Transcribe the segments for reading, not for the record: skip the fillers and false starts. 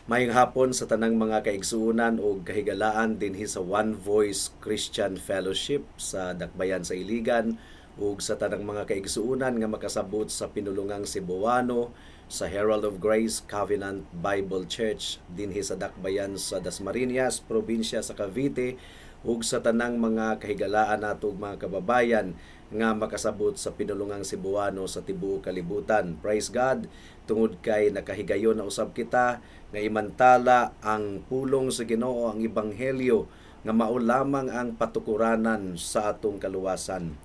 Maayong hapon sa tanang mga kaigsuonan ug kahigalaan dinhi sa One Voice Christian Fellowship sa Dakbayan sa Iligan ug sa tanang mga kaigsuonan nga makasabot sa pinulungang Cebuano sa Herald of Grace Covenant Bible Church dinhi sa Dakbayan sa Dasmariñas, probinsya sa Cavite, ug sa tanang mga kahigalaan nato ug mga kababayan nga makasabot sa pinulungang Cebuano sa tibuok kalibutan. Praise God, tungod kay nakahigayon na usab kita nga imantala ang pulong sa Ginoo, ang ebanghelyo nga mao lamang ang patukuranan sa atong kaluwasan.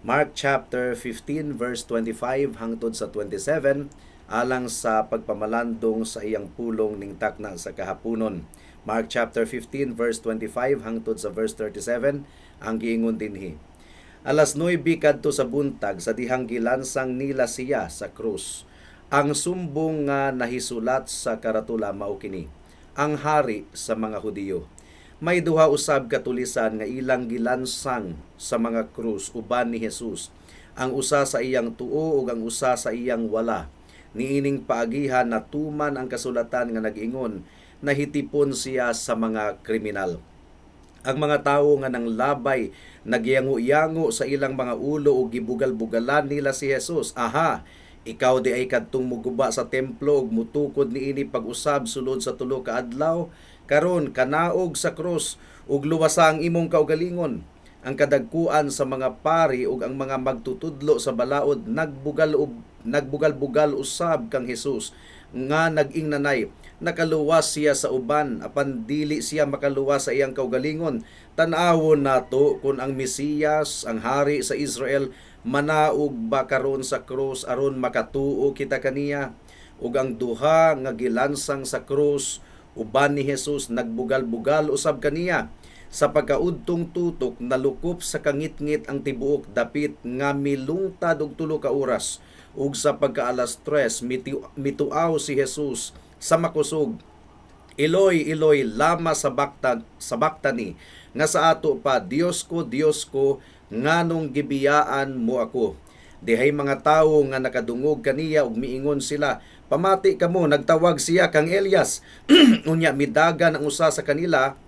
Mark chapter 15 verse 25 hangtod sa 27 alang sa pagpamalandong sa iyang pulong ning takna sa kahaponon. Mark chapter 15 verse 25 hangtod sa verse 37, ang giingon dinhi. Alas 9 kadto sa buntag sa dihang gilansang nila siya sa krus. Ang sumbong nga nahisulat sa karatula mao kini: "Ang hari sa mga Hudiyo." May duha usab ka tulisan nga ilang gilansang sa mga krus uban ni Jesus. Ang usa sa iyang tuo ug ang usa sa iyang wala. Niining paagihan natuman ang kasulatan nga nag-ingon, "Nahitipon siya sa mga kriminal." Ang mga tawo nga nanglabay nagyango-yango sa ilang mga ulo ug gibugal-bugalan nila si Jesus. "Aha, ikaw diay kadtong muguba sa templo ug mutukod niini pag-usab sulod sa 3 ka adlaw. Karon kanaog sa krus ug luwasa ang imong kaugalingon." Ang kadagkuan sa mga pari ug ang mga magtutudlo sa balaod nagbugal-bugal usab kang Jesus nga nag-ingnanay, "Nakaluwas siya sa uban, apan dili siya makaluwas sa iyang kaugalingon. Tan-awon nato kung ang Mesiyas, ang hari sa Israel, manaog ba karon sa krus aron makatuo kita kaniya." Ug ang duha nga gilansang sa krus uban ni Jesus nagbugal-bugal usab kaniya. Sa pagkaudtong tutok, nalukop sa kangitngit ang tibuok dapit nga milungtad og 3 ka oras. Ug sa pagkaalas 3, mituaw si Jesus sa makusog, "Eloi, Eloi, lama sabaktani?" nga sa ato pa, "Dios ko, Dios ko, nganong gibiyaan mo ako?" Dihay mga tawo nga nakadungog kaniya ug miingon sila, "Pamati kamo, nagtawag siya kang Elias." Unya midagan ang usa sa kanila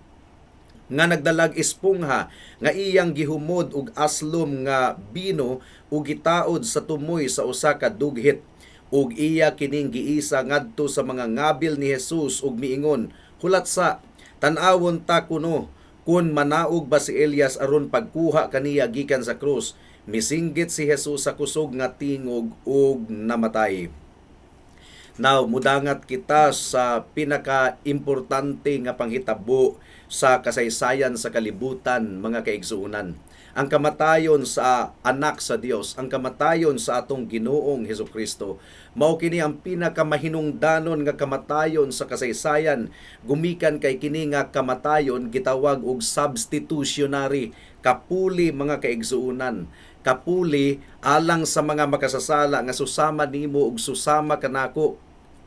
nga nagdalag espongha nga iyang gihumod og aslom nga bino ug gitaod sa tumoy sa usa ka dughit ug iya kining giisa ngadto sa mga ngabil ni Jesus ug miingon, "Hulat sa, tan-awon ta kuno kun manaog ba si Elias aron pagkuha kaniya gikan sa krus." Misinggit si Jesus sa kusog nga tingog ug namatay. Now, mudangat kita sa pinaka-importante nga panghitabo sa kasaysayan sa kalibutan, mga kaigsuonan. Ang kamatayon sa anak sa Dios, ang kamatayon sa atong Ginoong Hesukristo. Mao kini ang pinakamahinungdanon nga kamatayon sa kasaysayan, gumikan kay kini nga kamatayon gitawag og substitutionary, kapuli, mga kaigsuonan, kapuli alang sa mga makasasala nga susama nimo ug susama kanako,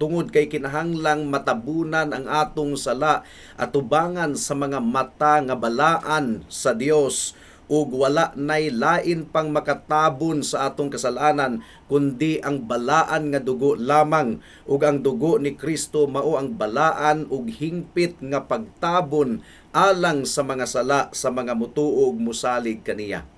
tungod kay kinahanglang matabunan ang atong sala atubangan sa mga mata nga balaan sa Dios, ug wala nay lain pang makatabon sa atong kasalanan kundi ang balaan nga dugo lamang, ug ang dugo ni Kristo mao ang balaan ug hingpit nga pagtabon alang sa mga sala sa mga mutuo ug musalig kaniya.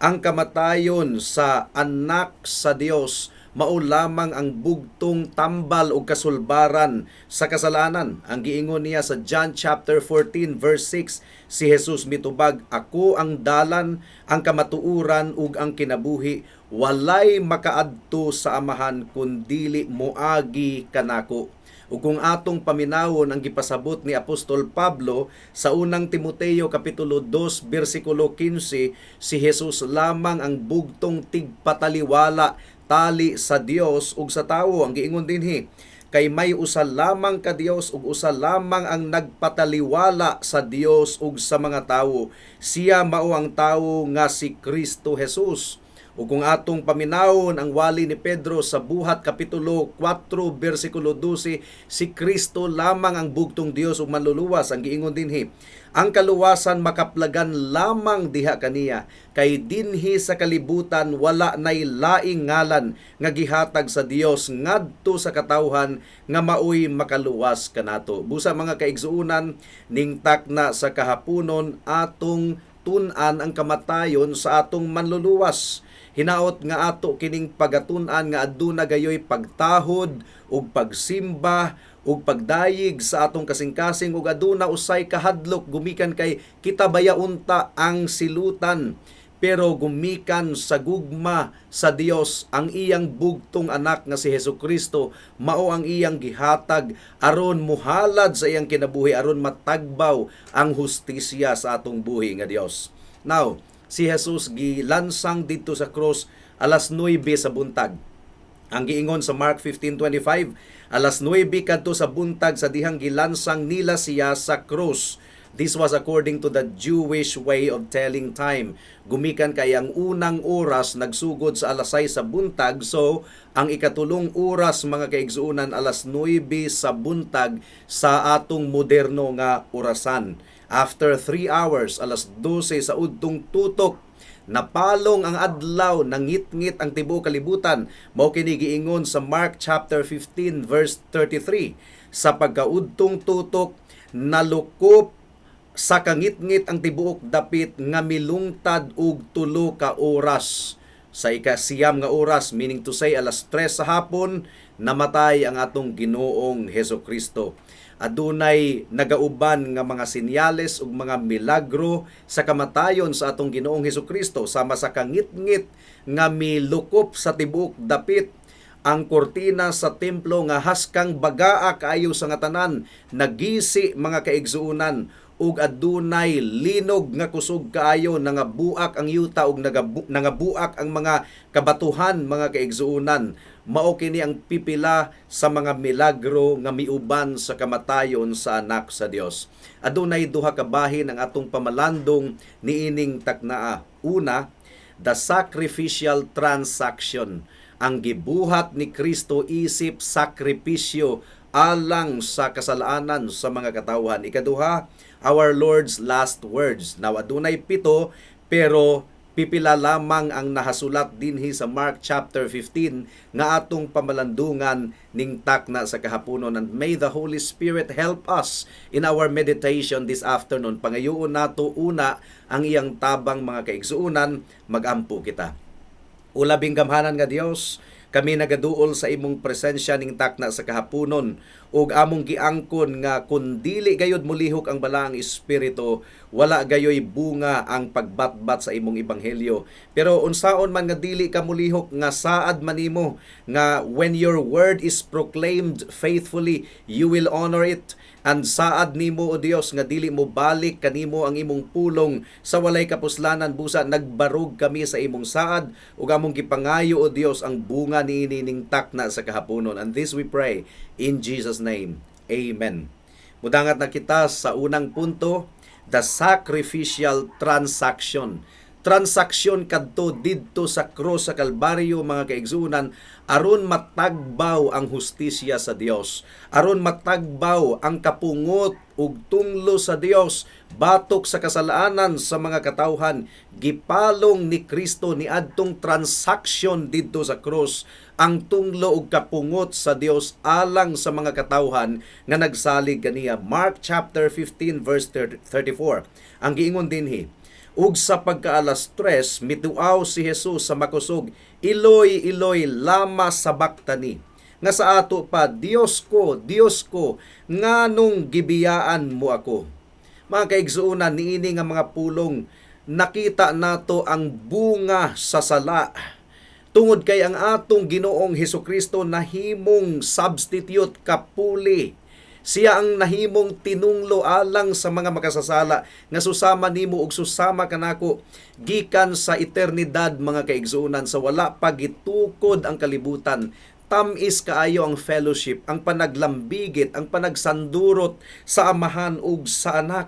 Ang kamatayon sa anak sa Dios mao lamang ang bugtong tambal o kasulbaran sa kasalanan. Ang giingon niya sa John chapter 14 verse 6, si Jesus mitubag, "Ako ang dalan, ang kamatuoran ug ang kinabuhi. Walay makaadto sa Amahan kun dili moagi kanako." Ug kung atong paminawon ang gipasabot ni Apostol Pablo sa Unang Timoteo kapitulo 2 bersikulo 15, si Jesus lamang ang bugtong tigpataliwala tali sa Dios ug sa tawo. Ang giingon dinhi, "Kay may usa lamang ka Dios ug usa lamang ang nagpataliwala sa Dios ug sa mga tawo. Siya mao ang tawo nga si Kristo Jesus." Ug kung atong paminawon ang wali ni Pedro sa Buhat kapitulo 4 bersikulo 12, si Kristo lamang ang bugtong Dios ug manluluwas. Ang giingon dinhi, ang kaluwasan makaplagan lamang diha kaniya, kay dinhi sa kalibutan wala nay laing ngalan nga gihatag sa Dios ngadto sa katawhan nga maoy makaluwas kanato. Busa, mga kaigsuonan, ning takna sa kahaponon atong tun-an ang kamatayon sa atong manluluwas. Hinaot nga ato kining pagatun-an nga aduna gayoy pagtahod ug pagsimba ug pagdayig sa atong kasing-kasing ug aduna usay kahadlok gumikan kay kita baya unta ang silutan, pero gumikan sa gugma sa Dios, ang iyang bugtong anak nga si Hesus Kristo mao ang iyang gihatag aron muhalad sa iyang kinabuhi aron matagbaw ang hustisya sa atong buhi nga Dios. Now, si Jesus gilansang didto sa cross alas 9 sa buntag. Ang giingon sa Mark 15:25, alas 9 kadto sa buntag sa dihang gilansang nila siya sa cross. This was according to the Jewish way of telling time. Gumikan kay ang unang oras nagsugod sa alas 6 sa buntag. So, ang ikatulong oras, mga kaigsuonan, alas 9 sa buntag sa atong moderno nga orasan. After 3 hours, alas 12 sa udtong tutok, napalong ang adlaw, nangitngit ang tibuok kalibutan. Mao kini giingon sa Mark chapter 15 verse 33. Sa pagkaudtong tutok, nalukop sa kangitngit ang tibuok dapit nga milungtad og 3 ka oras. Sa ikasiyam nga oras, meaning to say alas 3 sa hapon, namatay ang atong Ginoong Heso Kristo. Adunay nagauban nga mga sinyales ug mga milagro sa kamatayon sa atong Ginoong Heso Kristo, sama sa kangitngit nga milukop sa tibuok dapit, ang kortina sa templo nga haskang bagaa kaayo sa nga tanan nagisi, mga kaigsuonan, ug adunay linog nga kusog kaayo, nangabuak ang yuta ug nangabuak ang mga kabatuhan, mga kaigsuonan. Mao kini ang pipila sa mga milagro nga miuban sa kamatayon sa anak sa Dios. Adunay duha ka bahin ang atong pamalandong niining taknaa. Una, the sacrificial transaction, ang gibuhat ni Kristo isip sakripisyo alang sa kasalanan sa mga katawhan. Ikaduha, our Lord's last words. Now, adunay pito, pero pipila lamang ang nahasulat dinhi sa Mark chapter 15 nga atong pamalandungan ning takna sa kahaponon, and may the Holy Spirit help us in our meditation this afternoon. Pangayoon nato una ang iyang tabang, mga kaigsuonan. Magampo kita. O labing gamhanan nga Dios, kami nagaduol sa imong presensya ning takna sa kahaponon ug among giangkon nga kun dili gayud molihok ang Balaang Espiritu, wala gayoy bunga ang pagbatbat sa imong ebanghelyo. Pero unsaon man nga dili ka molihok, nga saad man nimo nga when your word is proclaimed faithfully, you will honor it. And saad nimo, O Dios, nga dili mo balik kanimo ang imong pulong sa walay kapuslanan. Busa nagbarog kami sa imong saad ug among gipangayo, O Dios, ang bunga niini ning takna sa kahaponon. And this we pray in Jesus' name. Amen. Mudangat na kita sa unang punto, the sacrificial transaction. Transaksyon kadto didto sa krus sa Kalbaryo, mga kaigsuonan, aron matagbaw ang hustisya sa Dios, aron matagbaw ang kapungot ug tunglo sa Dios batok sa kasalanan sa mga katawhan. Gipalong ni Kristo ni adtong transaksyon didto sa krus ang tunglo ug kapungot sa Dios alang sa mga katawhan nga nagsalig kaniya. Mark chapter 15 verse 34, ang giingon dinhi, "Ug sa pagkaalas 3, mituaw si Jesus sa makusog, 'Eloi, Eloi, lama sabaktani?' Nga sa ato pa, 'Dios ko, Dios ko, nganong gibiyaan mo ako?'" Mga kaigsuonan, niini nga mga pulong, nakita nato ang bunga sa sala. Tungod kay ang atong Ginoong Hesukristo nahimong substitute, kapuli. Siya ang nahimong tinunglo alang sa mga makasasala nga susama nimo ug susama kanako gikan sa eternidad, mga kaigsuonan, sa wala pa gitukod ang kalibutan. Tamis kaayo ang fellowship, ang panaglambigit, ang panagsandurot sa Amahan ug sa Anak.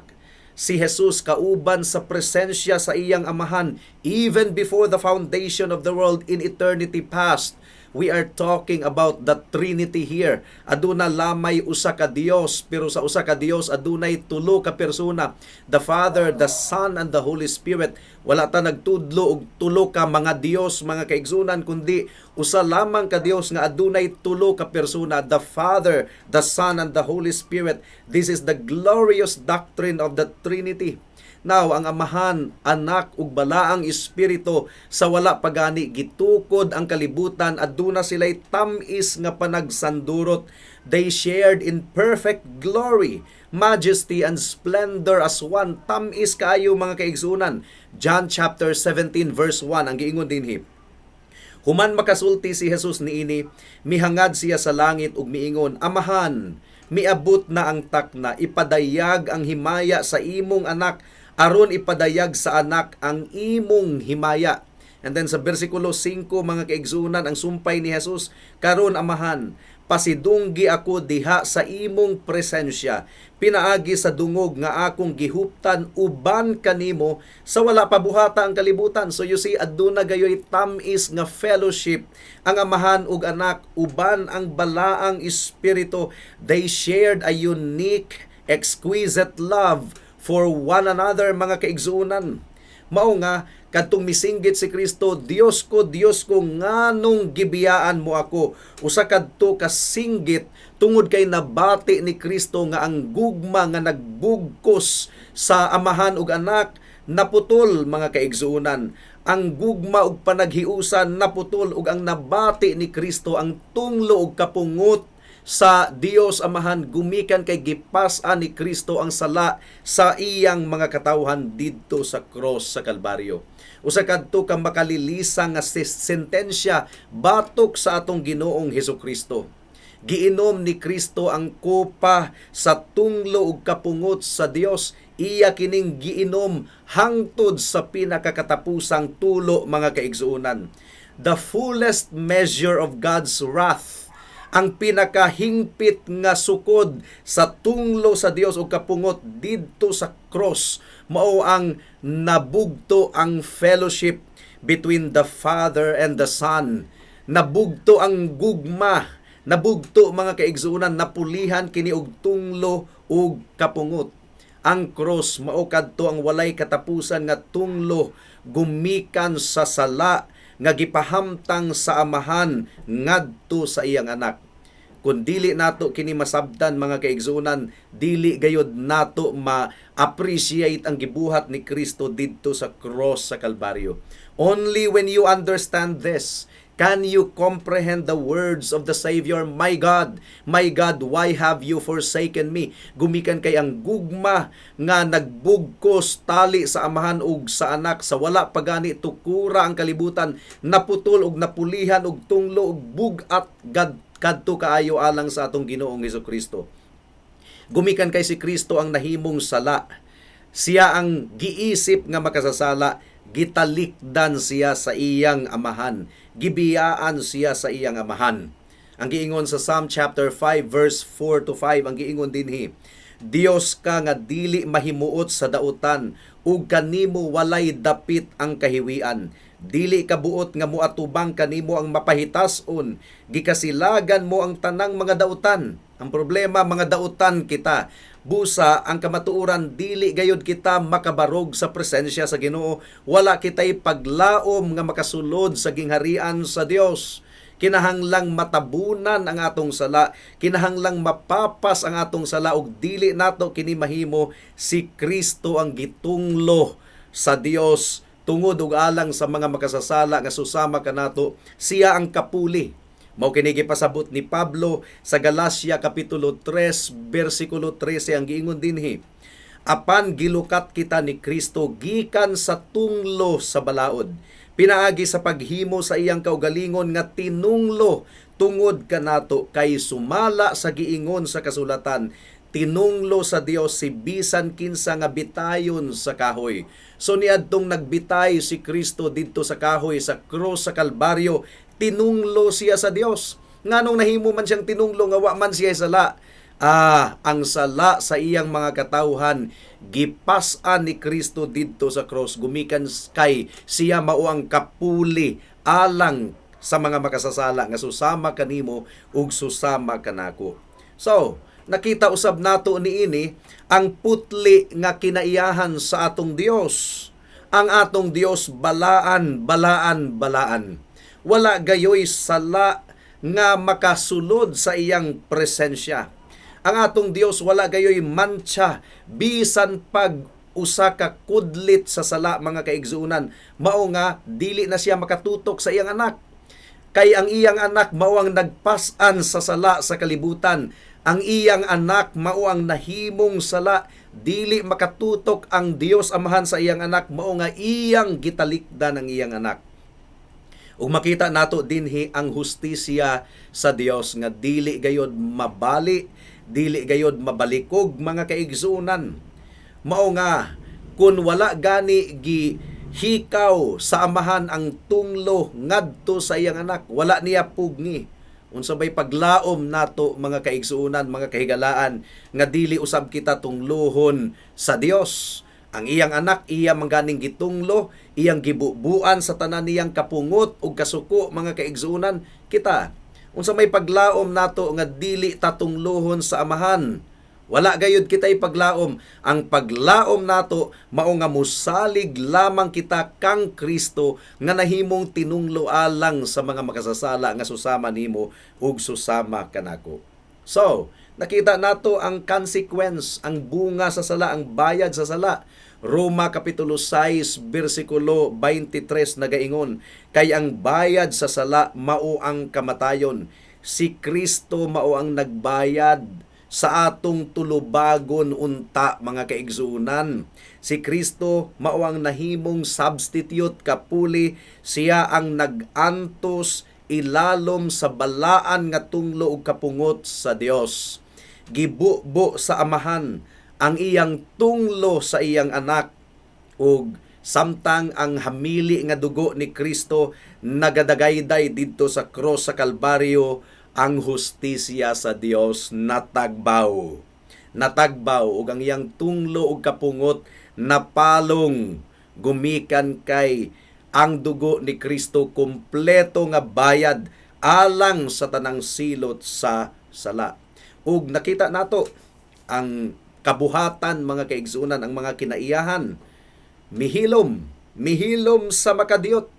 Si Jesus kauban sa presensya sa iyang Amahan even before the foundation of the world in eternity past. We are talking about the Trinity here. Aduna lamay usa ka Dios, pero sa usa ka Dios adunay tulo ka persona: the Father, the Son, and the Holy Spirit. Wala ta nagtudlo og tulo ka mga Dios, mga kaigsunan, kundi usa lamang ka Dios nga adunay tulo ka persona: the Father, the Son, and the Holy Spirit. This is the glorious doctrine of the Trinity. Now, ang Amahan, Anak ug Balaang Espiritu, sa wala pa gani gitukod ang kalibutan, aduna sila'y tam-is nga panagsandurot. They shared in perfect glory, majesty and splendor as one. Tam-is kaayo, mga kaigsunan. John chapter 17 verse 1 ang giingon dinhi. Human makasulti si Jesus niini, mihangad siya sa langit ug miingon, "Amahan, miabot na ang takna, ipadayag ang himaya sa imong Anak, aron ipadayag sa Anak ang imong himaya." And then sa bersikulo 5, mga kaigsunan, ang sumpay ni Jesus, "Karon, Amahan, pasidunggi ako diha sa imong presensya pinaagi sa dungog nga akong gihuptan uban kanimo sa wala pa buhata ang kalibutan." So you see, aduna gayoy tam-is nga fellowship ang Amahan ug Anak uban ang Balaang Espiritu. They shared a unique, exquisite love for one another, mga kaigsuonan. Mao nga kadtong misinggit si Kristo, "Diyos ko, Diyos ko, nganong gibiyaan mo ako?" Usa kadto ka singgit tungod kay nabati ni Kristo nga ang gugma nga nagbugkos sa Amahan ug Anak naputol, mga kaigsuonan. Ang gugma ug panaghiusan naputol ug ang nabati ni Kristo ang tunglo ug kapungot sa Dios Amahan gumikan kay gipas-an ni Kristo ang sala sa iyang mga katawhan didto sa cross sa Kalbaryo. Usa kadto ka makalilisa nga sentensya batok sa atong Ginoong Hesus Kristo. Giinom ni Kristo ang kopa sa tunglo ug kapungot sa Dios. Iya kining giinom hangtod sa pinakakatapusang tulo, mga kaigsuonan. The fullest measure of God's wrath, ang pinakahingpit nga sukod sa tunglo sa Dios ug kapungot didto sa cross, mao ang nabugto ang fellowship between the Father and the Son. Nabugto ang gugma, nabugto, mga kaigsuonan, napulihan kini og tunglo ug kapungot. Ang cross mao kadto ang walay katapusan nga tunglo gumikan sa sala nga gipahamtang sa Amahan ngadto sa iyang Anak. Kung dili nato kini masabtan, mga kaigsuonan, dili gayod nato ma-appreciate ang gibuhat ni Kristo didto sa cross sa Kalbaryo. Only when you understand this can you comprehend the words of the Savior, "My God, my God, why have you forsaken me?" Gumikan kay ang gugma nga nagbugkos tali sa Amahan ug sa Anak sa wala pa gani tukura ang kalibutan, naputol ug napulihan og tunglo ug bug-at gad kadto kaayo alang sa atong Ginoong Kristo. Gumikan kay si Kristo ang nahimong sala. Siya ang giisip nga makasasala, gitalikdan siya sa iyang Amahan. Gibiyaan siya sa iyang Amahan. Ang giingon sa Psalm chapter 5 verse 4 to 5, ang giingon dinhi, "Dios ka nga dili mahimuot sa dautan ug kanimo walay dapit ang kahiwian. Dili ka buot nga moatubang kanimo ang mapahitason, gikasilagan mo ang tanang mga dautan." Ang problema, mga dautan kita. Busa ang kamatuoran, dili gayud kita makabarog sa presensya sa Ginoo. Wala kitay paglaom nga makasulod sa gingharian sa Dios. Kinahanglang matabunan ang atong sala, kinahanglang mapapas ang atong sala ug dili nato kini mahimo. Si Kristo ang gitunglo sa Dios tungod ug alang sa mga makasasala nga susama kanato. Siya ang kapuli. Mao kini gipasabot ni Pablo sa Galacia kapitulo 3 bersikulo 13. Ang giingon dinhi, "Apan gilukat kita ni Kristo gikan sa tunglo sa balaod pinaagi sa paghimo sa iyang kaugalingon nga tinunglo tungod kanato, kay sumala sa giingon sa kasulatan, tinunglo sa Dios si bisan kinsa nga bitayon sa kahoy." So niadtong nagbitay si Kristo didto sa kahoy sa krus sa Kalbaryo, tinunglo siya sa Dios. Nganong nahimo man siyang tinunglo nga wa man siya sala? Ah, ang sala sa iyang mga katawhan Gipas-an ni Kristo didto sa cross gumikan kay siya mao ang kapuli alang sa mga makasasala nga susama kanimo ug susama kanako. So, nakita usab nato niini ang putli nga kinaiyahan sa atong Dios. Ang atong Dios balaan, balaan, balaan. Wala gayoy sala nga makasulod sa iyang presensya. Ang atong Dios wala gayoy mantsa bisan pag usa ka kudlit sa sala, mga kaigsuonan. Mao nga dili na siya makatutok sa iyang anak. Kay ang iyang anak mao ang nagpas-an sa sala sa kalibutan. Ang iyang anak mao ang nahimong sala. Dili makatutok ang Dios Amahan sa iyang anak, mao nga iyang gitalikdan ang iyang anak. Ug makita nato dinhi ang hustisya sa Dios nga dili gayod mabali, dili gayod mabalikog, mga kaigsuonan. Mao nga kun wala gani gi hikaw sa Amahan ang tunglo ngadto sa iyang anak, wala niya pugni. Unsa bay paglaom nato, mga kaigsuonan, mga kahigalaan, nga dili usab kita tungluhon sa Dios? Ang iyang anak iya man ganing gitunglo, iyang gibubuan sa tanan niyang kapungot ug kasuko, mga kaigsuonan. Kita, unsa may paglaom nato nga dili ta tungluhon sa Amahan? Wala gayud kita paglaom. Ang paglaom nato mao nga musalig lamang kita kang Kristo nga nahimong tinunglo alang sa mga makasasala nga susama nimo ug susama kanako. So, nakita nato ang consequence, ang bunga sa sala, ang bayad sa sala. Roma Kapitulo 6 bersikulo 23 nagaingon, "Kay ang bayad sa sala mao ang kamatayon." Si Kristo mao ang nagbayad sa atong tulubagon unta, mga kaigsuonan. Si Kristo mao ang nahimong substitute, kapuli, siya ang nag-antos ilalom sa balaan nga tunglo ug kapungot sa Dios. Gibubo sa Amahan ang iyang tunglo sa iyang anak, ug samtang ang hamili nga dugo ni Kristo nagadagayday didto sa cross sa Kalbaryo, ang hustisya sa Dios natagbaw. Natagbaw ug ang iyang tunglo ug kapungot napalong gumikan kay ang dugo ni Kristo kumpleto nga bayad alang sa tanang silot sa sala. Ug nakita nato ang kabuhatan, mga kaigsuonan, ang mga kinaiyahan. Mihilom, mihilom sa makadiyot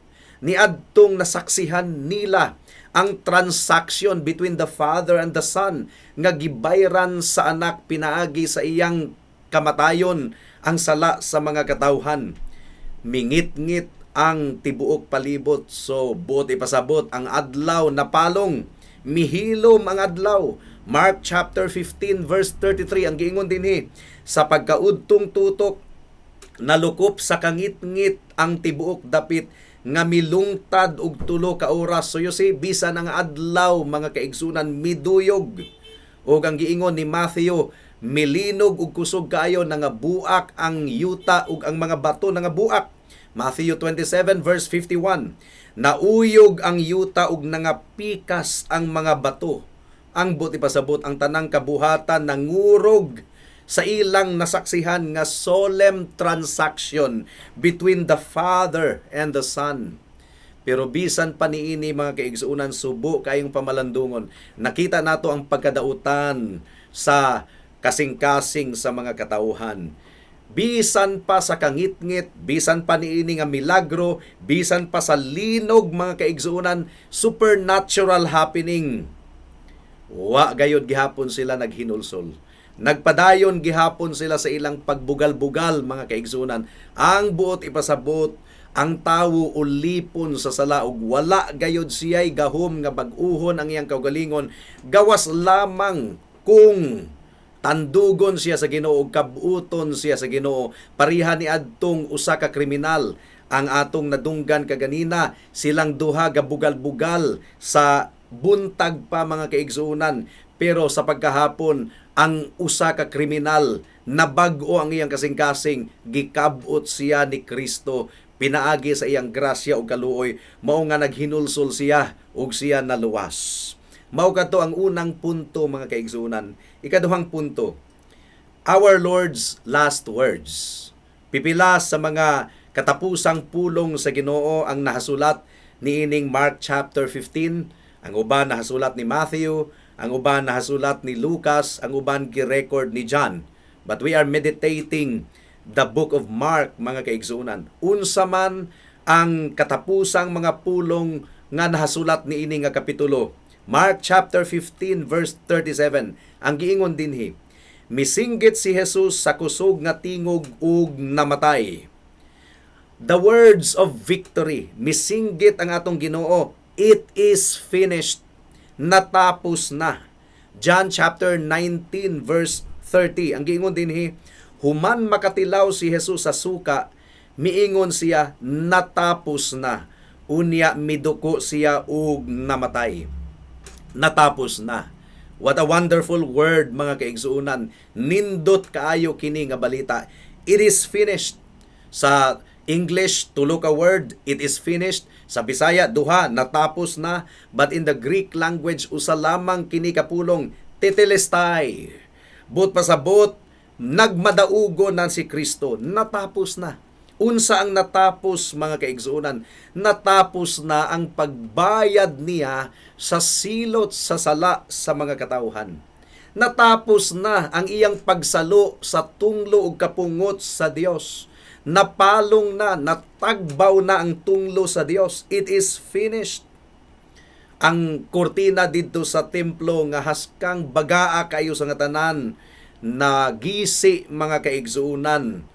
niadtong nasaksihan nila ang transaction between the Father and the Son nga gibayran sa anak pinaagi sa iyang kamatayon ang sala sa mga katawhan. Mingit-ngit ang tibuok palibot. So, buot ipasabot, ang adlaw napalong. Mihilom ang adlaw. Mark chapter 15 verse 33 ang giingon dinhi, "Sa pagkaudtong tutok, nalukop sa kangitngit ang tibuok dapit nga milungtad og 3 ka oras." So you see, bisan ang adlaw, mga kaigsunan, miduyog. Ug ang giingon ni Matthew, milinog og kusog kaayo, nangabuak ang yuta ug ang mga bato nangabuak. Matthew 27 verse 51. Nauyog ang yuta ug nangapikas ang mga bato. Ang buot ipasabot, ang tanang kabuhatan nangurog sa ilang nasaksihan nga solemn transaction between the Father and the Son. Pero bisan pa niini, mga kaigsuonan, subo kayong pamalandungon. Nakita nato ang pagkadautan sa kasing-kasing sa mga katauhan. Bisan pa sa kangitngit, bisan pa niini nga milagro, bisan pa sa linog, mga kaigsuonan, supernatural happening, wa gayod gihapon sila naghinulsol. Nagpadayon gihapon sila sa ilang pagbugal-bugal, mga kaigsuonan. Ang buot ipasabot, ang tawo ulipon sa sala ug wala gayod siya'y gahom nga bag-uhon ang iyang kaugalingon gawas lamang kung tandugon siya sa Ginoo ug kabuton siya sa Ginoo, pareha ni adtong usa ka kriminal ang atong nadunggan kaganina. Silang duha gabugal-bugal sa buntag pa, mga kaigsuonan, pero sa pagkahapon ang usa ka kriminal nabag-o ang iyang kasing-kasing, gikab-ot siya ni Kristo pinaagi sa iyang grasya ug kaluoy, mao nga naghinulsol siya ug siya naluwas. Mao kadto ang unang punto, mga kaigsuonan. Ikaduhang punto, Our Lord's last words. Pipila sa mga katapusang pulong sa Ginoo ang nahasulat niining Mark chapter 15. Ang uban nahasulat ni Matthew, ang uban nahasulat ni Lucas, ang uban gi-record ni John. But we are meditating the book of Mark, mga kaigsuonan. Unsa man ang katapusang mga pulong nga nahasulat niini nga kapitulo? Mark chapter 15 verse 37. Ang giingon dinhi, "Misinggit si Jesus sa kusog nga tingog ug namatay." The words of victory. Misinggit ang atong Ginoo, "It is finished." Natapos na. John chapter 19 verse 30. Ang giingon dinhi, human makatilaw si Jesus sa suka, miingon siya, "Natapos na." Unya miduko siya ug namatay. Natapos na. What a wonderful word, mga kaigsuonan. Nindot kaayo kini nga balita. It is finished. Sa English, tulo ka word, "It is finished." Sa Bisaya, duha, natapos na. But in the Greek language, usa lamang kini ka pulong, tetelestai. Buot pasabot, nagmadaugo na si Kristo. Natapos na. Unsa ang natapos, mga kaigsuonan? Natapos na ang pagbayad niya sa silot sa sala sa mga katawhan. Natapos na ang iyang pagsalo sa tunglo ug kapungot sa Dios. Napalong na, natagbaw na ang tunglo sa Dios. It is finished. Ang kurtina didto sa templo nga haskang bagaa kayo sa nga tanan nagisi, mga kaigsuonan.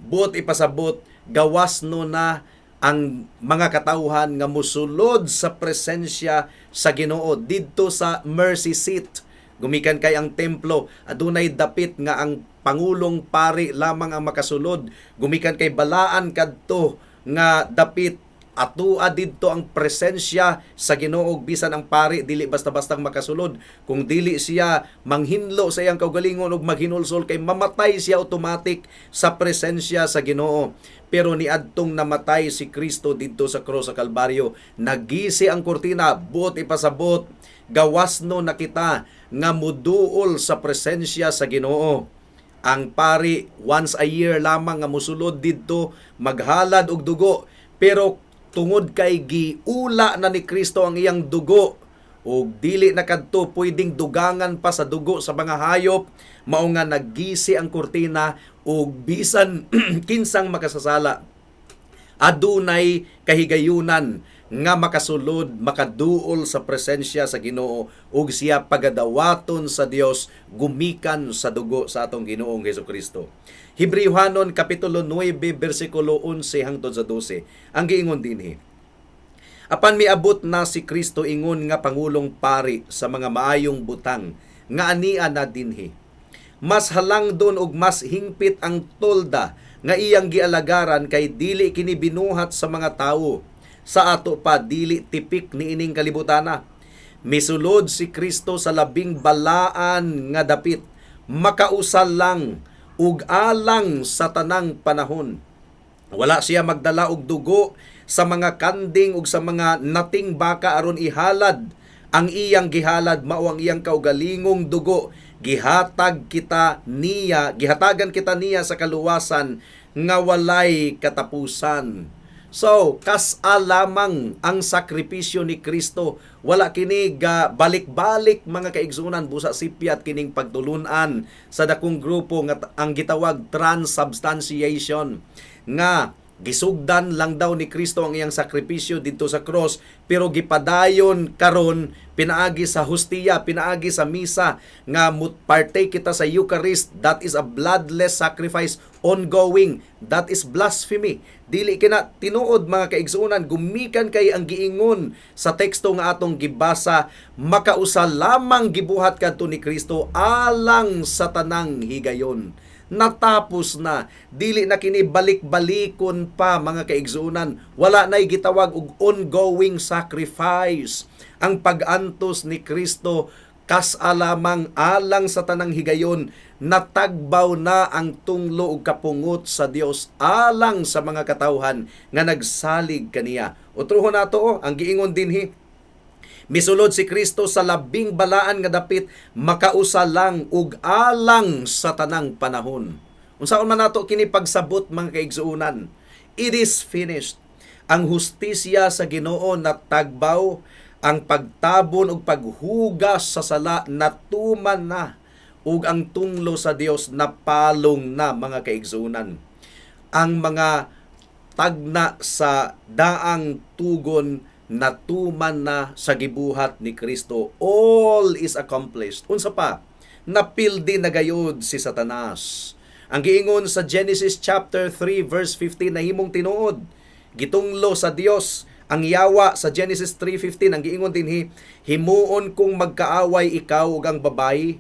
Buot ipasabot, gawas no na ang mga katawhan nga musulod sa presensya sa Ginoo didto sa mercy seat. Gumikan kay ang templo, adunay dapit nga ang pangulong pari lamang ang makasulod. Gumikan kay balaan kadto nga dapit, atua didto ang presensya sa Ginoo. Bisan ang pari dili basta-bastang makasulod. Kung dili siya manghinlo sa iyang kaugalingon ug maghinulsol kay mamatay siya automatic sa presensya sa Ginoo. Pero niadtong namatay si Kristo didto sa krus sa Kalbaryo, nagisi ang kurtina. Buot ipasabot, gawas no na kita nga muduol sa presensya sa Ginoo. Ang pari once a year lamang nga musulod didto maghalad og dugo, pero tungod kay giula na ni Kristo ang iyang dugo ug dili na kadto pwedeng dugangan pa sa dugo sa mga hayop, mao nga naggisi ang kurtina ug bisan kinsang makasasala adunay kahigayunan nga makasulod, makaduol sa presensya sa Ginoo ug siya pagadawaton sa Dios gumikan sa dugo sa atong Ginoong Hesukristo. Hebreohanon kapitulo 9 bersikulo 11 hangtod sa 12. Ang giingon dinhi, "Apan miabot na si Kristo ingon nga pangulong pari sa mga maayong butang nga ania na dinhi. Mas halangdon ug mas hingpit ang tolda nga iyang gialagaran kay dili kini binuhat sa mga tawo. Sa ato pa, dili tipik niining kalibutana. Misulod si Kristo sa labing balaan nga dapit, makausa lang ug alang sa tanang panahon. Wala siya magdala og dugo sa mga kanding ug sa mga nating baka aron ihalad. Ang iyang gihalad mao ang iyang kaugalingong dugo. Gihatag kita niya, gihatagan kita niya sa kaluwasan nga walay katapusan." So, kas-a lamang ang sakripisyo ni Kristo. Wala kini ga balik-balik, mga kaigsunan. Busa sipyat kining pagtulunan sa dakong grupo nga ang gitawag transubstantiation, nga gisugdan lang daw ni Kristo ang iyang sakripisyo didto sa cross, pero gipadayon karon pinaagi sa hustiya, pinaagi sa misa nga partake kita sa Eucharist. That is a bloodless sacrifice ongoing. That is blasphemy. Dili kina tinuod, mga kaigsuonan, gumikan kay ang giingon sa teksto nga atong gibasa, makausa lamang gibuhat kadto ni Kristo alang sa tanang higayon. Natapos na. Dili na kini balik-balikon pa, mga kaigsuonan. Wala nay gitawag og ongoing sacrifice. Ang pag-antos ni Kristo kas-a lamang alang sa tanang higayon. Natagbaw na ang tunglo ug kapungot sa Dios alang sa mga katawhan nga nagsalig kaniya. Otruhon nato oh, ang giingon dinhi. Misulod si Kristo sa labing balaan nga dapit makausa lang ug alang sa tanang panahon. Unsaon man nato kini pagsabot, mga kaigsuonan? It is finished. Ang hustisya sa Ginoo natagbaw, ang pagtabon ug paghugas sa sala natuman na, ug ang tunglo sa Dios napalong na, mga kaigsuonan. Ang mga tagna sa daang tugon natuman na sa gibuhat ni Kristo. All is accomplished. Unsa pa? Napildi na gayud si Satanas. Ang giingon sa Genesis chapter 3 verse 15 nahimong tinuod. Gitunglo sa Dios ang yawa sa Genesis 3:15. Ang giingon dinhi, "Himuon kong magkaaway ikaw ug ang babayi,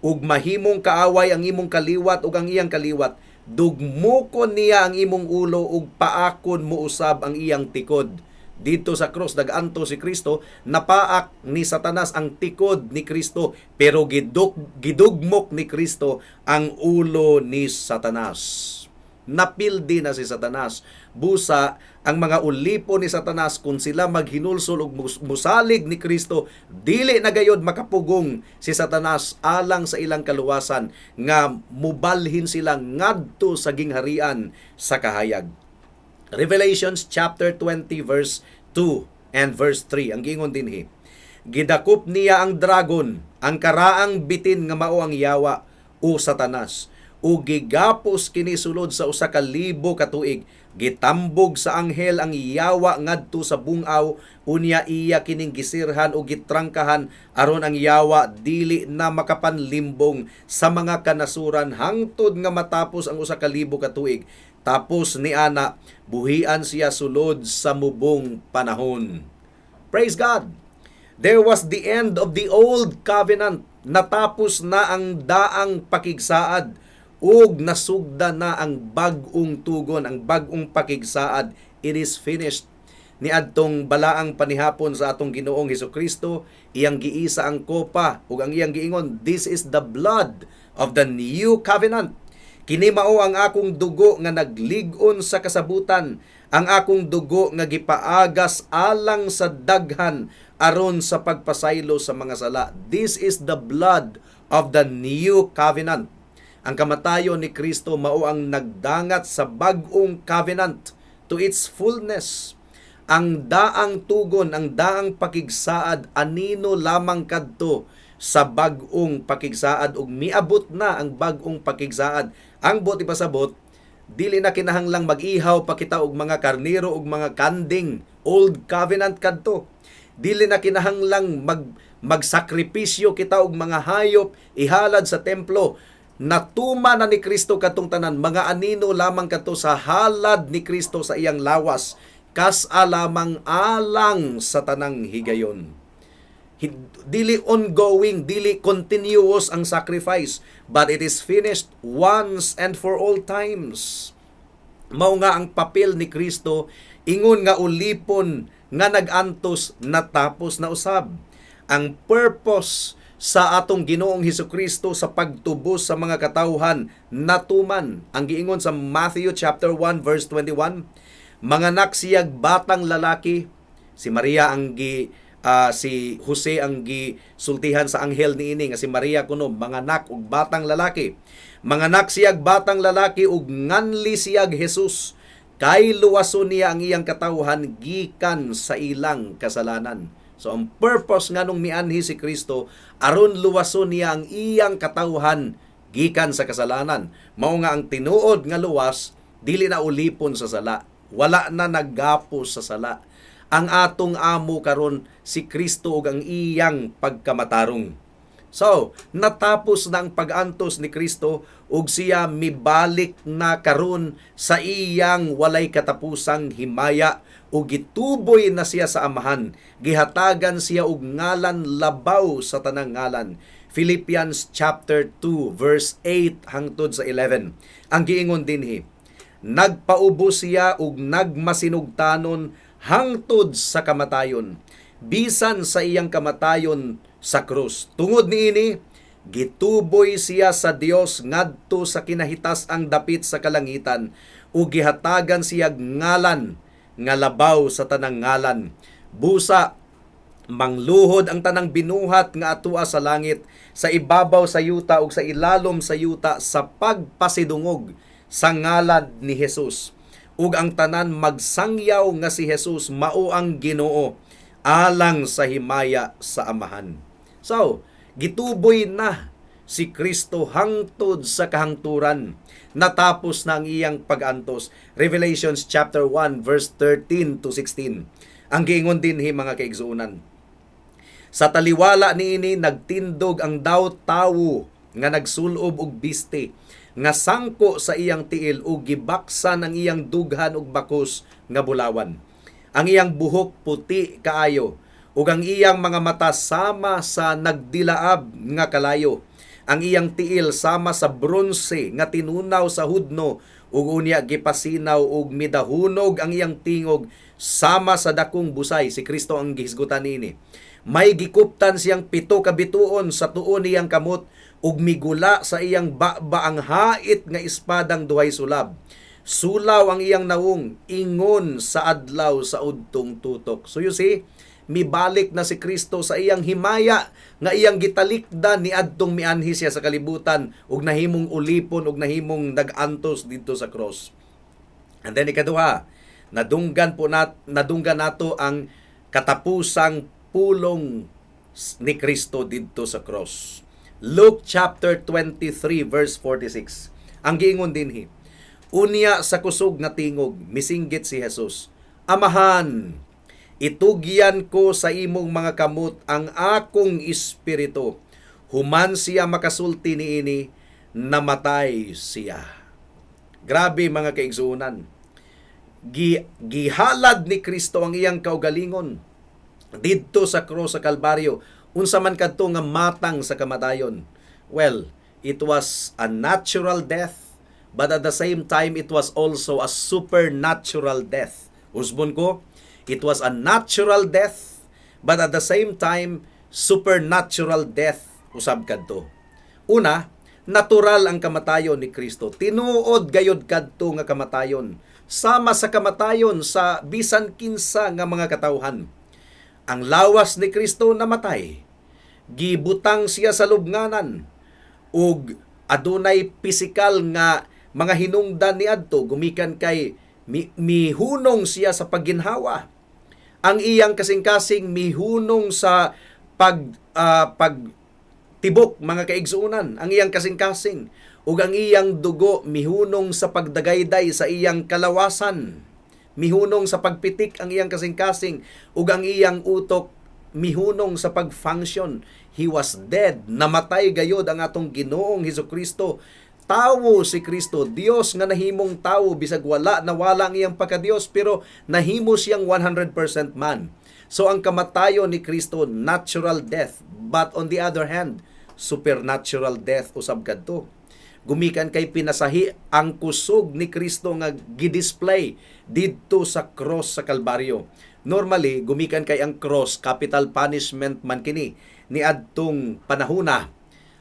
ug mahimong kaaway ang imong kaliwat ug ang iyang kaliwat. Dugmukon niya ang imong ulo ug paakon mo usab ang iyang tikod." Dito sa cross, nag-anto si Kristo, napaak ni Satanas ang tikod ni Kristo, pero gidugmok ni Kristo ang ulo ni Satanas. Napildi na si Satanas. Busa, ang mga ulipon ni Satanas, kung sila maghinulsol ug musalig ni Kristo, dili na gayod makapugong si Satanas alang sa ilang kaluwasan nga mubalhin sila ngadto sa gingharian sa kahayag. Revelations chapter 20 verse 2 and verse 3 ang giingon dinhi. Gidakop niya ang dragon, ang karaang bitin nga mao ang yawa o Satanas, ug gigapos kini sulod sa 1,000 ka tuig. Gitambog sa anghel ang yawa ngadto sa bungaw, unya iya kining gisirhan ug gitrangkahan aron ang yawa dili na makapanlimbong sa mga kanasuran hangtod nga matapos ang 1,000 ka tuig. Tapos ni ana, buhian siya sulod sa mubong panahon. Praise God! There was the end of the old covenant. Natapos na ang daang pakigsaad ug nasugda na ang bag-ong tugon, ang bag-ong pakigsaad. It is finished. Niadtong balaang panihapon sa atong Ginoong Hesukristo, iyang giisa ang kopa ug ang iyang giingon, "This is the blood of the new covenant. Kini mao ang akong dugo nga naglig-on sa kasabutan, ang akong dugo nga gipaagas alang sa daghan aron sa pagpasaylo sa mga sala." This is the blood of the new covenant. Ang kamatayon ni Kristo mao ang nagdangat sa bag-ong covenant to its fullness. Ang daang tugon, ang daang pakigsaad anino lamang kadto sa bag-ong pakigsaad ug miabot na ang bag-ong pakigsaad. Ang buot ipasabot, dili na kinahanglang mag-ihaw pa kita og mga karnero ug mga kanding. Old covenant kadto. Dili na kinahanglang magsakripisyo kita og mga hayop ihalad sa templo. Natuma na ni Kristo katong tanan, mga anino lamang kadto sa halad ni Kristo sa iyang lawas, kas-a lamang alang sa tanang higayon. Dili ongoing, dili continuous ang sacrifice, but it is finished once and for all times. Mao nga ang papel ni Kristo ingon nga ulipon nga nag-antos natapos na usab. Ang purpose sa atong Ginoong Hesukristo sa pagtubos sa mga katawhan natuman. Ang giingon sa Matthew chapter 1 verse 21, manganak siyag batang lalaki. Si Maria ang gi si Jose ang gisultihan sa anghel niini nga si Maria kuno manganak og batang lalaki. Manganak siyag batang lalaki ug nganli siyag Jesus kay luwason niya ang iyang katawhan gikan sa ilang kasalanan. So ang purpose nganong mianhi si Kristo aron luwason niya ang iyang katawhan gikan sa kasalanan. Mao nga ang tinuod nga luwas dili na ulipon sa sala. Wala na naggapos sa sala. Ang atong amo karon si Kristo ug ang iyang pagkamatarong. So, natapos na ang pag-antos ni Kristo ug siya mibalik na karon sa iyang walay katapusang himaya ug gituboy na siya sa Amahan. Gihatagan siya og ngalan labaw sa tanang ngalan. Philippians chapter 2 verse 8 hangtod sa 11. Ang giingon dinhi, nagpaubos siya ug nagmasinugtanon hangtod sa kamatayon, bisan sa iyang kamatayon sa krus. Tungod niini, gituboy siya sa Dios ngadto sa kinahitas-ang dapit sa kalangitan ug gihatagan siya ngalan nga labaw sa tanang ngalan. Busa Mangluhod ang tanang binuhat nga atua sa langit, sa ibabaw sa yuta ug sa ilalom sa yuta sa pagpasidungog sa ngalan ni Jesus. Ug ang tanan magsangyaw nga si Jesus mao ang Ginoo, alang sa himaya sa Amahan. So, gituboy na si Kristo hangtod sa kahangturan. Natapos na ang iyang pag-antos. Revelations chapter 1 verse 13 to 16. Ang giingon dinhi, mga kaigsuonan, sa taliwala niini nagtindog ang daw tawo nga nagsulob og biste nga sangko sa iyang tiil ug gibaksan ang iyang dughan og bakos nga bulawan. Ang iyang buhok puti kaayo ug ang iyang mga mata sama sa nagdilaab nga kalayo. Ang iyang tiil sama sa bronse nga tinunaw sa hudno ug unya gipasinaw, ug midahunog ang iyang tingog sama sa dakong busay. Si Kristo ang gihisgutan niini. May gikuptan siyang pito ka bituon sa tuo niyang kamot ug migula sa iyang baba ang hait nga espadang duhay sulab. Sulaw ang iyang nawong ingon sa adlaw sa udtong tutok. So you see, mibalik na si Kristo sa iyang himaya nga iyang gitalikdan niadtong mianhi siya sa kalibutan ug nahimong ulipon ug nahimong nag-antos didto sa cross. And then ikaduha, nadunggan nato ang katapusang pulong ni Kristo didto sa cross. Luke chapter 23 verse 46. Ang giingon dinhi, "Unya sa kusog nga tingog misinggit si Jesus, 'Amahan, itugyan ko sa imong mga kamot ang akong espiritu.' Human siya makasulti niini, namatay siya." Grabe, mga kaigsuonan. Gihalad ni Kristo ang iyang kaugalingon didto sa krus sa Kalbaryo. Unsa man kadto nga matang sa kamatayon? Well, it was a natural death, but at the same time it was also a supernatural death. Usbon ko, it was a natural death, but at the same time supernatural death usab kadto. Una, natural ang kamatayon ni Kristo. Tinuod gayod kadto nga kamatayon. Sama sa kamatayon sa bisan kinsa nga mga katawhan. Ang lawas ni Kristo namatay. Gibutang siya sa lubnganan ug adunay pisikal nga mga hinungdan niadto gumikan kay mihunong siya sa pagginhawa. Ang iyang kasing-kasing mihunong sa pag tibok, mga kaigsuonan, ang iyang kasing-kasing ug ang iyang dugo mihunong sa pagdagayday sa iyang kalawasan. Mihunong sa pagpitik ang iyang kasing-kasing ug ang iyang utok mihunong sa pag-function. He was dead. Namatay gayod ang atong Ginoong Hesukristo. Tawo si Kristo, Dios nga nahimong tawo, bisag wala nawala ang iyang pagkadios, pero nahimo siyang 100% man. So ang kamatayon ni Kristo, natural death, but on the other hand, supernatural death usab kadto. Gumikan kay pinasahi ang kusog ni Kristo nga gidisplay didto sa cross sa Kalbaryo. Normally, gumikan kay ang cross, capital punishment man kini niadtong panahuna.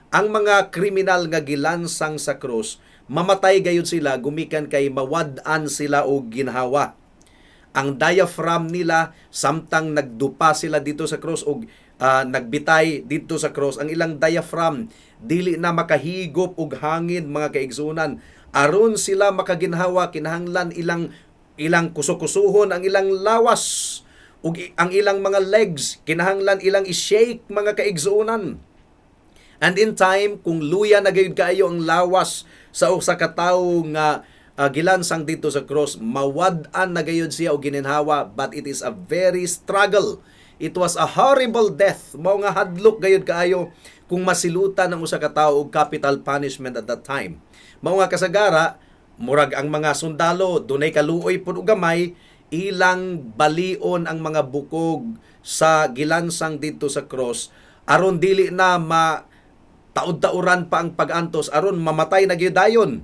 Ang mga kriminal nga gilansang sa cross, mamatay gayud sila gumikan kay mawad-an sila og ginhawa. Ang diaphragm nila, samtang nagdupa sila dito sa cross og nagbitay dito sa cross, ang ilang diaphragm dili na makahigop og hangin, mga kaigsunan. Aron sila makaginhawa, kinahanglan ilang ilang kusukusuhon ang ilang lawas ug ang ilang mga legs, kinahanglan ilang i-shake, mga kaigsuonan. And in time, kung luya na gayud kaayo ang lawas sa usa ka tawo nga gilansang dito sa cross, mawad-an na gayud siya og gininhawa, but it is a very struggle. It was a horrible death. Mao nga hadlok gayud kaayo kung masilutan ang usa ka tawo og capital punishment at that time. Mao nga kasagara, murag ang mga sundalo dunay kaluoy pud og gamay, ilang balion ang mga bukog sa gilansang dito sa cross aron dili na ma taud-tauran pa ang pag-antos, aron mamatay na gyud dayon.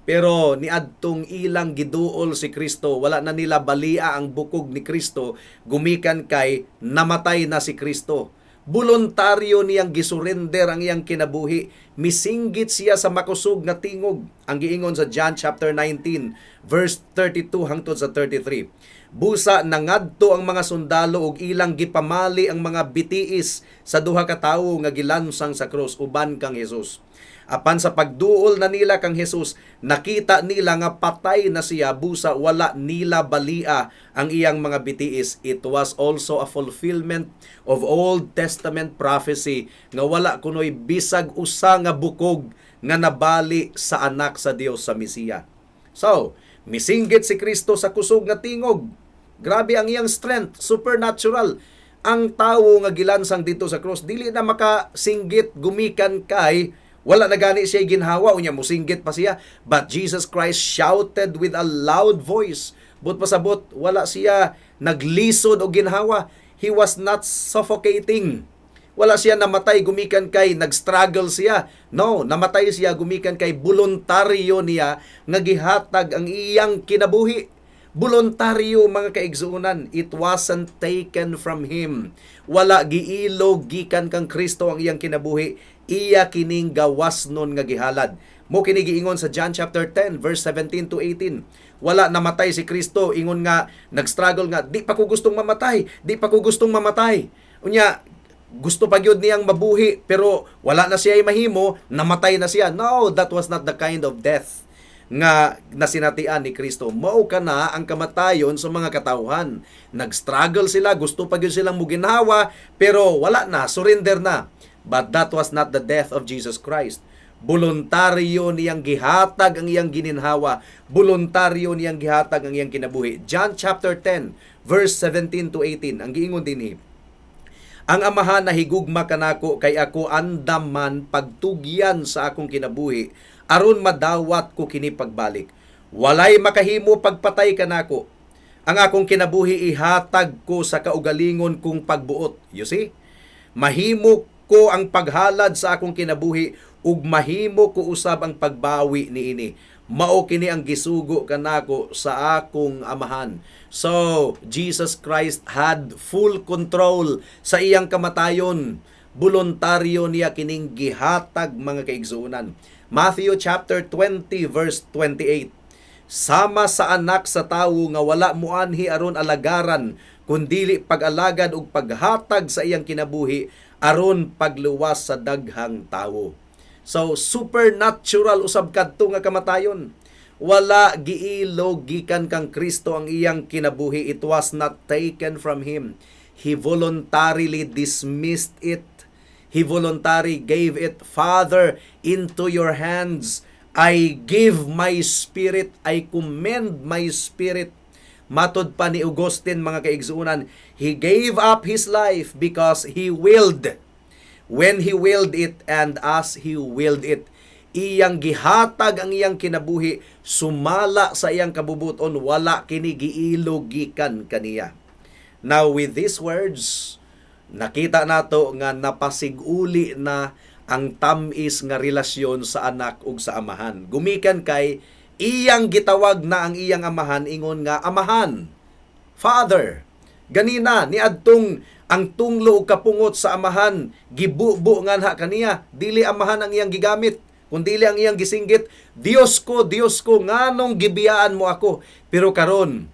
Pero niadtong ilang giduol si Kristo, wala na nila balia ang bukog ni Kristo gumikan kay namatay na si Kristo. Voluntaryo niyang gisurrender ang iyang kinabuhi. Misinggit siya sa makusog nga tingog. Ang giingon sa John chapter 19 verse 32 hangtod sa 33. Busa nangadto ang mga sundalo ug ilang gipamali ang mga bitiis sa duha ka tawo nga gilansang sa krus uban kang Jesus. Apan sa pagduol na nila kang Jesus, nakita nila nga patay na siya, busa wala nila balia ang iyang mga bitiis. It was also a fulfillment of Old Testament prophecy nga wala kunoy bisag usa nga bukog nga nabali sa Anak sa Dios, sa Mesiya. So, misinggit si Kristo sa kusog nga tingog. Grabe ang iyang strength, supernatural. Ang tawo nga gilansang dito sa cross dili na makasinggit gumikan kay wala na gani siya ginhawa, unya musinggit pa siya. But Jesus Christ shouted with a loud voice. But pasabot, wala siya naglisod o ginhawa. He was not suffocating. Wala siya namatay gumikan kay nagstruggle siya. No, namatay siya gumikan kay voluntaryo niya nga gihatag ang iyang kinabuhi. Voluntaryo, mga kaigsuonan, it wasn't taken from him. Wala giilog gikan kang Kristo ang iyang kinabuhi, iya kining gawas nun nga gihalad. Mao kini giingon sa John chapter 10 verse 17 to 18. Wala namatay si Kristo ingon nga nagstruggle nga, "Di pa ko gustong mamatay, di pa ko gustong mamatay." Unya gusto pa gyud niyang mabuhi, pero wala na siya mahimo, namatay na siya. No, that was not the kind of death nga nasinatian ni Kristo. Mao kana ang kamatayon sa mga katawhan. Nag-struggle sila, gusto pa gyud silang muginhawa, pero wala na, surrender na. But that was not the death of Jesus Christ. Voluntaryo niyang gihatag ang iyang gininhawa. Voluntaryo niyang gihatag ang iyang kinabuhi. John chapter 10, verse 17 to 18. Ang giingon dinhi, "Ang Amahan nahigugma kanako kay ako andam man pagtugyan sa akong kinabuhi aron madawat ko kini pagbalik. Walay makahimo pagpatay kanako. Ang akong kinabuhi ihatag ko sa kaugalingon kong pagbuot." You see? Mahimo ko ang paghalad sa akong kinabuhi ug mahimo ko usab ang pagbawi niini. Mao kini ang gisugo kanako sa akong Amahan. So, Jesus Christ had full control sa iyang kamatayon. Voluntaryo niya kining gihatag, mga kaigsuonan. Matthew chapter 20 verse 28. "Sama sa Anak sa Tawo nga wala muanhi aron alagaran kundili pag-alagad ug paghatag sa iyang kinabuhi aron pagluwas sa daghang tawo." So supernatural usab kadto nga kamatayon. Wala giilog gikan kang Kristo ang iyang kinabuhi. It was not taken from him. He voluntarily dismissed it. He voluntarily gave it. "Father, into your hands I give my spirit. I commend my spirit." Matod pa ni Augustine, mga kaigsuonan, he gave up his life because he willed. When he willed it and as he willed it. Iyang gihatag ang iyang kinabuhi sumala sa iyang kabubuton, wala kini giilog gikan kaniya. Now, with these words, nakita nato nga napasiguli na ang tamis nga relasyon sa Anak ug sa Amahan. Gumikan kay iyang gitawag na ang iyang Amahan ingon nga Amahan. Father. Ganina niadtong ang tunglo ug kapungot sa Amahan gibubo nganha kaniya, dili Amahan ang iyang gigamit kundili ang iyang gisinggit, "Diyos ko, Diyos ko, nganong gibiyaan mo ako?" Pero karon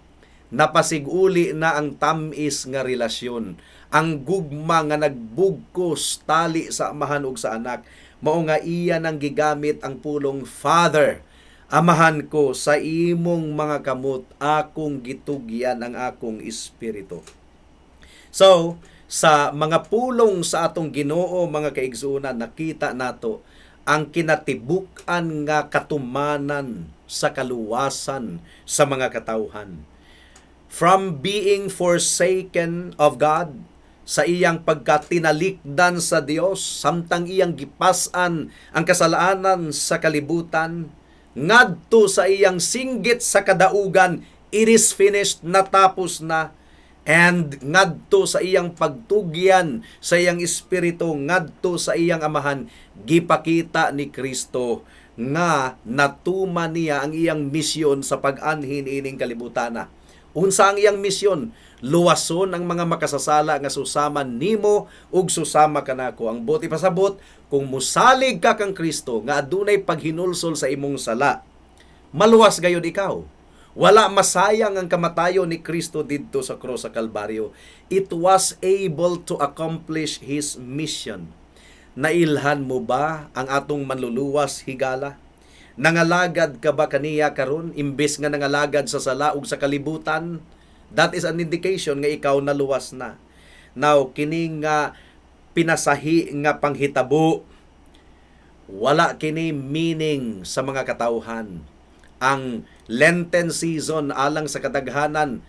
napasiguli na ang tamis nga relasyon, ang gugma nga nagbugkos tali sa Amahan ug sa Anak. Mao nga iya nang gigamit ang pulong Father. "Amahan ko, sa imong mga kamot akong gitugyan ang akong espiritu." So, sa mga pulong sa atong Ginoo, mga kaigsuonan, nakita nato ang kinatibuk-an nga katumanan sa kaluwasan sa mga katawhan. From being forsaken of God, sa iyang pagkatinalikdan sa Dios samtang iyang gipas-an ang kasalanan sa kalibutan, ngadto sa iyang singgit sa kadaugan, "It is finished," natapos na, and ngadto sa iyang pagtugyan sa iyang espiritu ngadto sa iyang Amahan, gipakita ni Kristo nga natuman niya ang iyang misyon sa pag-anhin ining kalibutana. Unsa ang iyang misyon? Luwason ang mga makasasala nga susama nimo ug susama kanako. Ang buot ipasabot, kung musalig ka kang Kristo nga adunay paghinulsol sa imong sala, maluwas gayud ikaw. Wala masayang ang kamatayon ni Kristo didto sa krus sa Kalbaryo. It was able to accomplish His mission. Nailhan mo ba ang atong Manluluwas, higala? Nangalagad ka ba kaniya karon imbes nga nangalagad sa sala ug sa kalibutan? That is an indication nga ikaw naluwas na. Now, kini nga pinasahi nga panghitabo, wala kini meaning sa mga katawhan. Ang Lenten season alang sa kadaghanan,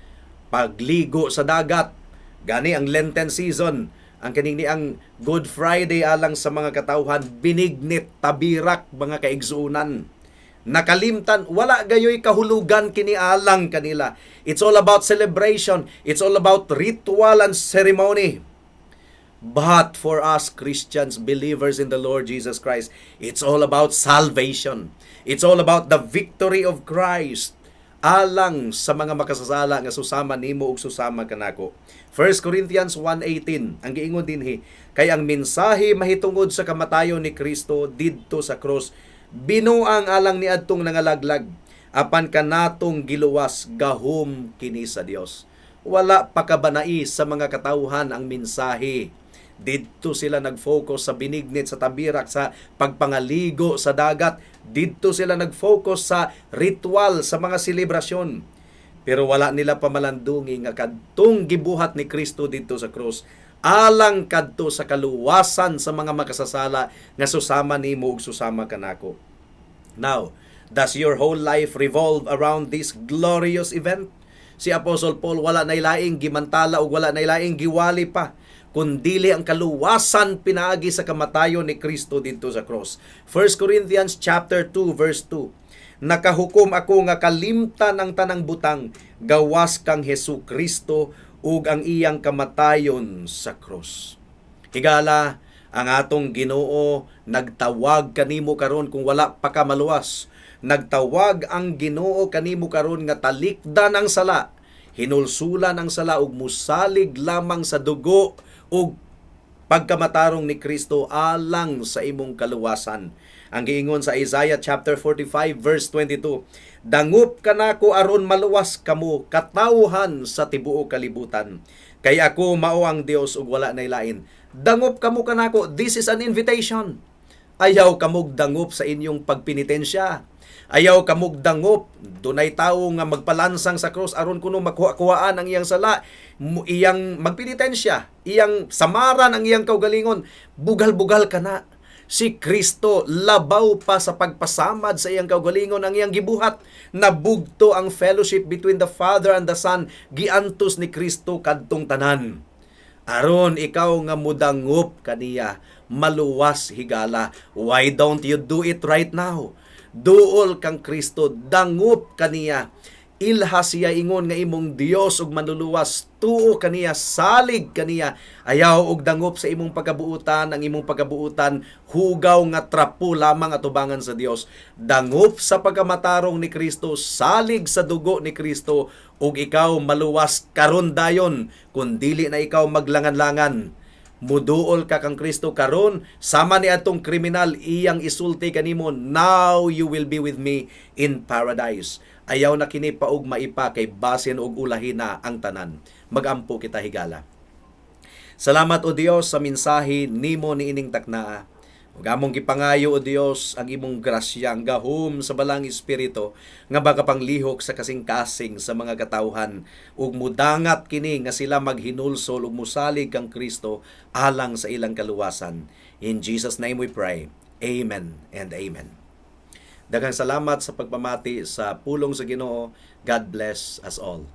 pagligo sa dagat. Gani ang Lenten season, ang kining ni ang Good Friday alang sa mga katawhan, binignit, tabirak, mga kaigsuunan. Nakalimtan, wala gayoy kahulugan kini alang kanila. It's all about celebration. It's all about ritual and ceremony. But for us Christians, believers in the Lord Jesus Christ, it's all about salvation. It's all about the victory of Christ alang sa mga makasasala nga susama nimo ug susama kanako. 1 Corinthians 1:18 ang giingon dinhi, "Kay ang mensahe mahitungod sa kamatayon ni Kristo didto sa krus binuang alang niadtong nangalaglag, apan kanatong giluwas gahom kini sa Dios." Wala pa kabanai sa mga katawhan ang mensahe. Didto sila nag-focus sa binignit, sa tabirak, sa pagpangaligo sa dagat. Didto sila nag-focus sa ritual, sa mga selebrasyon. Pero wala nila pamalandungi nga kadtong gibuhat ni Kristo didto sa krus alang kadto sa kaluwasan sa mga makasasala nga susama nimo ug susama kanako. Now, does your whole life revolve around this glorious event? Si Apostle Paul, wala na laing gimantala ug wala na laing giwali pa kundili ang kaluwasan pinaagi sa kamatayon ni Kristo didto sa cross. 1 Corinthians chapter 2 verse 2. "Nakahukom ako nga kalimtan ang tanang butang gawas kang Hesu Kristo ug ang iyang kamatayon sa cross." Higala, ang atong Ginoo nagtawag kanimo karon kung wala pa ka maluwas. Nagtawag ang Ginoo kanimo karon nga talikdan ang sala, hinulsulan ang sala ug musalig lamang sa dugo ug pagkamatarong ni Kristo alang sa imong kaluwasan. Ang giingon sa Isaiah chapter 45 verse 22, "Dangup kanako aron maluwas kamo, katawhan sa tibuok kalibutan. Kay ako mao ang Dios ug wala nay lain." Dangup kamo kanako. This is an invitation. Ayaw kamog dangup sa inyong pagpinitensya. Ayaw kamog dangup. Dunay tawo nga magpalansang sa krus aron kuno makuha-kuhaan ang iyang sala, iyang magpinitensya, iyang samaran ang iyang kaugalingon. Bugal-bugal ka na. Si Kristo, labaw pa sa pagpasamad sa iyang kaugalingon ang iyang gibuhat. Nabugto ang fellowship between the Father and the Son. Giantos ni Kristo kadtong tanan. Aron ikaw nga mudangup kaniya, maluwas, higala. Why don't you do it right now? Duol kang Kristo, dangup kaniya. Ilha siya ingon nga imong Dios ug Manluluwas, tuo kaniya, salig kaniya. Ayaw og dangup sa imong pagkabuutan, ang imong pagkabuutan hugaw nga trapo lamang atubangan sa Dios. Dangup sa pagkamatarong ni Kristo, salig sa dugo ni Kristo ug ikaw maluwas karon dayon kun dili na ikaw maglangan-langan. Muduol ka kang Kristo karon sama ni atong kriminal, iyang isulti kanimo, "Now you will be with me in paradise." Ayaw na kini paug maipa kay basin og ulahi na ang tanan. Magampo kita, higala. Salamat, O Dios, sa mensahe nimo niining taknaa. Ug among gipangayo, O Dios, ang imong grasya, ang gahom sa Balaang Espiritu nga makapanglihok sa kasing-kasing sa mga katawhan ug mudangat kini nga sila maghinulsol ug musalig kang Kristo alang sa ilang kaluwasan. In Jesus' name we pray. Amen and amen. Daghang salamat sa pagpamati sa pulong sa Ginoo. God bless us all.